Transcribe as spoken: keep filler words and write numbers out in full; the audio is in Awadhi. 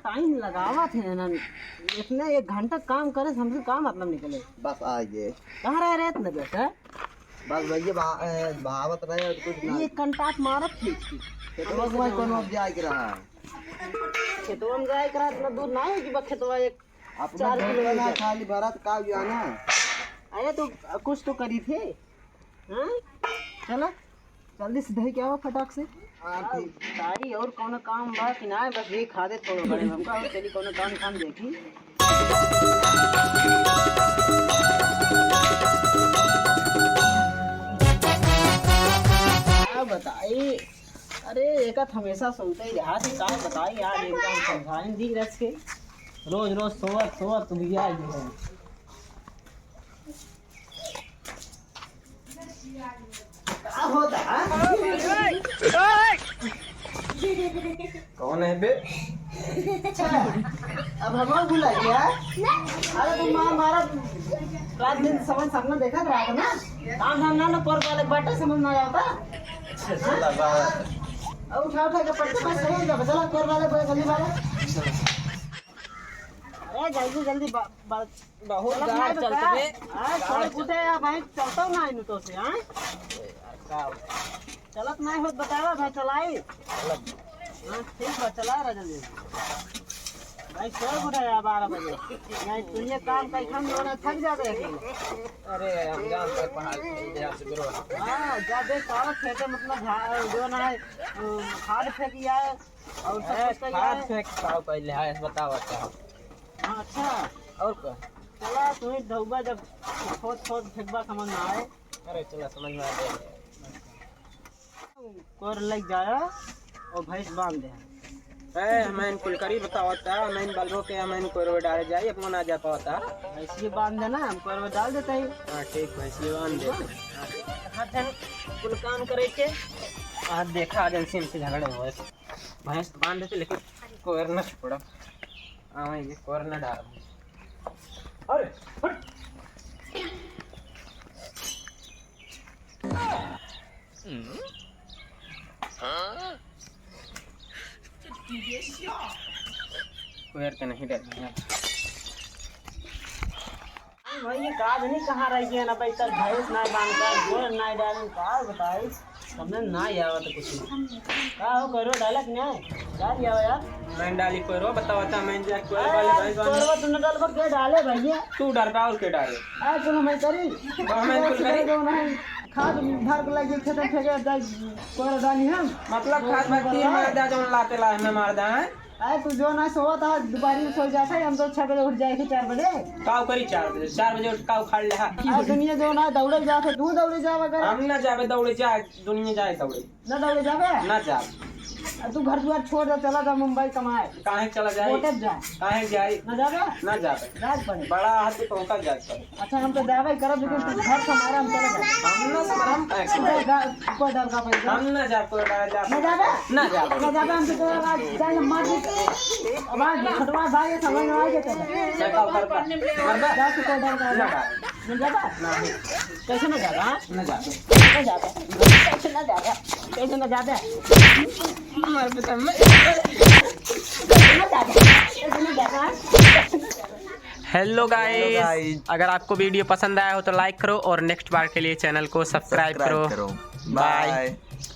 टाइम लगावत है ना, इतने एक घंटा काम करे से हमसे का मतलब निकले? बस आ गए। कहाँ रह रहे इतने देर से? बस भैया बहा-, ए, बहावत रहे और कुछ ना। ये कंटाप मारत थी इसकी। खेतवा में भाई कोनो अब जाए के रहा है। खेतवा में जाए के रहा, इतना दूर ना है कि बस खेतवा एक आप चार लोग किलोमीटर। खाली भरत का जाना। अरे तो कुछ तो करी थे। हाँ? चला, जल्दी से धई के आवा फटाक से। हाँ, ठीक। तारी और कौनो काम बा कि ना? बस ये खा दे थोड़ा बड़े हमका और चली कौनो काम, काम देखी। का बताई? अरे, एक हमेशा सोते ही रहा थी, का बताई यार, एकदम समझाने दी रच के। रोज, रोज सोवत, सोवत भैया जो है। का होता है? कौन है बे? अच्छा, अब हम भुला गया। अरे तुम माँ मारा रात दिन समझ सपना देखत रहा था ना। काम धाम ना, ना पर वाले बाटे समझ ना आवता। अच्छा, बाबा। अब उठा उठा के पट्टी पर सही हो जाबे। चला कर वाले पर जल्दी वाला। अरे जल्दी जल्दी बा-, बा-, बहुत चलत गाड़ नहीं तो चलत का? बे। हाँ, गाड़ चल चल। उठे या भाई, चलता ना इनु तो से, हाँ? अरे यार, का हो? चलत नहीं होत, बतावा भाई, चलाई। चलत। हाँ, ठीक बा, चला राजा जी। भाई, सो उठे या बारह बजे। नहीं, तू ये काम कई हम लोग थक जाते हैं। अरे, हम जान तक पहाड़ पे यहाँ से बिरो। हाँ, जा देख, सारा खेते मतलब झा-, जो ना है, अ, खाद फेंक आए और सब ए, कुछ कई खाद आए। फेंक पाओ पहले, हाँ, बताओ, बताओ। हाँ, अच्छा। और का? चला, तू ही ढौबा जब खोद खोद फेंकबा समझ में आए। अरे, चला, समझ में आ गया। कोर लग जाया और भैंस बांध दे। ए, हमें कुल करी बतावता, हमें बलबो के हमें कोर डाले जाई, अपना ना जा पावता। भैंसिए बांध देना, हम कोर डाल देते हैं। हाँ, ठीक, भैंसिए बांध दे। हाँ, ठीक। हाँ, फिर कुल काम करे के। आज देखा, आज इनसे, इनसे झगड़े हुए। भैंस तो बांध देते, लेकिन कोर न छोड़ा। हाँ, ये कोर न डाल। अरे, हट। कोर तो नहीं डर गया। भाई, ये का आदमी कहाँ रह गया ना भाई, तब भैंस ना बांध कर, गोड़ ना डालन, का बताई, समझ ना आवत कुछ। का हो, कोरवा डालत नहीं? डाल लिया यार। मैं डाली कोरवा, बताओ, बता, मैं जा कोरवा अरे वाले यार, भाई बांध। कोरवा तू न डालबा, के डाले भैया? तू डरबा और के डाले? अरे चलो, मैं करी। तो मैं कुछ करी? जो नहीं, खाद भर के लगे, खेत में फेंके, डाल, कोरवा डाली हम। मतलब, खाद भर तीन मार दे, जौन लाते ला, हमें मार दे, हैं? अरे तू जो ना सोवत है, दुपहरी में सो जाता है, हम तो छह बजे उठ जाए थे, चार बजे। काव करी चार बजे? चार बजे उठ काव खाड़ ले हा? अरे दुनिया जो ना दौड़े जाते, तू दौड़े जावा कर। हम ना जावे दौड़े, जा दुनिया जाए दौड़े। ना दौड़े जावे? ना जावे। अरे तू घर दुआर छोड़ दे, चला जा मुंबई कमाए। काहे चला जाए? कोटक जा। काहे जाए? ना जावे? ना जावे। जाए पड़े। बड़ा हाथ से पहुंचा जाए पड़े। अच्छा, हम तो जाबे करब, लेकिन तू घर संभारा, हम चले जाब। हम ना संभारब, हम काहे तू जा, जा, कोई डर का पैसा। हम ना जाब, कोई डर जा। ना जाबे? ना जाब। ना जाबे, हम तो तोरा आज जाए मार दे। अब आज खटवा भाई समझ में आ गया तेरे। मैं का कर पा? मरबा? जा तू कोई डर का ना। ना जाबे? ना। कैसे ना जाबे, हाँ? ना जाबे। ना जाबे। कैसे ना जाबे? कैसे ना जाबे? मर बता मैं। कैसे ना जाबे? कैसे ना जाबे, हाँ? Hello guys, hello guys। अगर आपको video पसंद आया हो तो like करो और next बार के लिए channel को subscribe subscribe करो। करो। Bye। Bye।